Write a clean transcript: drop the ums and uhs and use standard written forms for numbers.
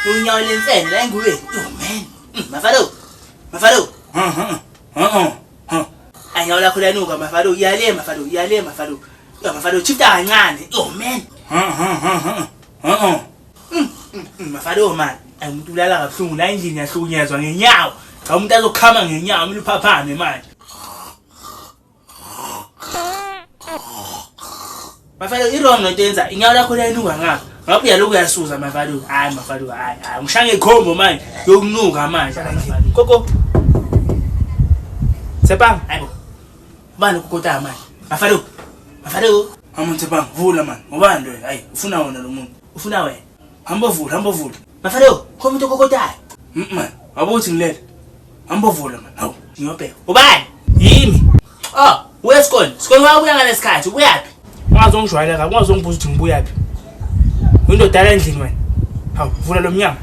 Unyawo lemfene la engubeni. Oh man. Mafalo. Mafalo. Anyawo lakho liyanuka Mafalo. Iyale Mafalo. Iyale Mafalo. Yo Mafalo shifta kancane. Oh man. Mafalo man. Ay umuntu ulala kabuhlungu la endlini yahlukunyezwa ngenyawo. Cha umuntu azokhama ngenyawo kumele uphaphame manje. Mafalo i-wrong lento yenza inyawo lakho liyanuka ngapha. Ngapha uyaloku uyasuza Mafalo. Hayi Mafalo hayi hayi ngishaya ngekhombo manje yokunuka manje la endlini. Koko. Sepang, hayibo. Ubani ukukota manje? Mafalo. Mafalo. Hamba Tsepang, vula man. Ubani lo? Hayi, ufuna wona lo muntu. Ufuna wena. Hamba vula, hamba vula. Mafalo, khona umuntu okokotayo. Man, awuthi ngilele. Hamba vula man. Hawu. Ngiyobheka. Ubani? Yimi. Oh, uyesikole. Sikole wabuya ngalesikhathi. Ubuyaphi? Ungazongijwayela kabi, ungazongibuza ukuthi ngibuyaphi. Uyindoda la endlini wena. Hawu, vula lo mnyango.